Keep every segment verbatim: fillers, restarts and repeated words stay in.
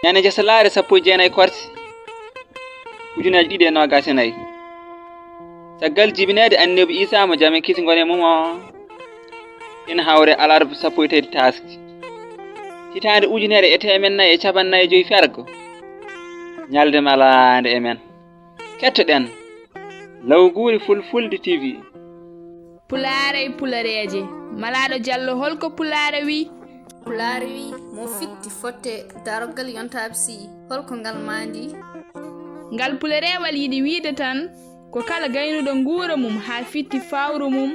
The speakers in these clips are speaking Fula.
Ñande jasalaare sappo e jeenayi korse, ujunnaaji ɗiɗi e noogaas e nayi. Caggal jibineede annabi Iisaa mo jam e kisngol e mum o, ina hawre alarba sappo e tati taaske, hitaande ujunere e teemeɗɗe nayi e cappanɗe nayi e joy fergo, ñalnde malaande e men. Kettoɗen Lawguuri Fulfulde T V. Pulaar e pulareeje. Malaaɗo Jallo, holko Pulaar wi? Pulaar wi, mo fitti fotte daroggal yontaaɓe si holko ngal mandi? Ngal pulereewal yiɗi wiide tan ko kala gaynuɗo nguura mum haa fitti fawru mum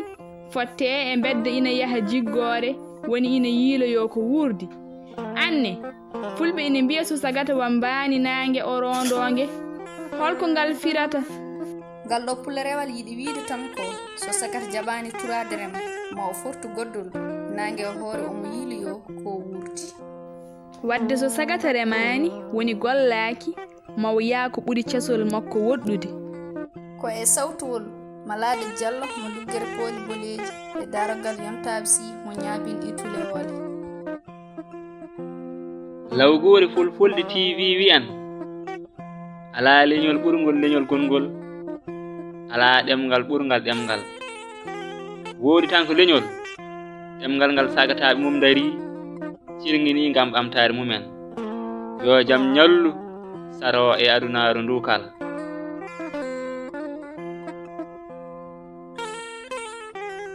fotte e mbedda ina yaha jiggoore, woni ina yiiloyoo ko wuurdi. Anne, Fulɓe ina mbiya so sagata wambaani naange o roondoonge. Holko ngal firata? Ngal ɗo pulereewal yiɗi wiide tan ko so sagata jaɓaani turaade rema, ma o fortu goddol, naange o hoore omo yiiloyoo ko wuurdi. Wadde so sagata remaani, woni gollaaki, ma o yaa ko ɓuri casol makko woɗɗude. Ko e sawtowol Malaaɗo Jallo mo Luggere Pooli Boleeji e daroggal yontaaɓe si mo ñaabin e tulewoole. Lawguure Fulfulde T V wi en, alaa leñol ɓurngol leñol gongol, alaa ɗemngal ɓurngal ɗemngal. Woodi tan ko leñol, ɗemngal ngal sagataaɓe mum ndarii, cirŋinii ngam ɓamtaare mumen. Yo jam ñallu saroo e adunaaru nduu kala.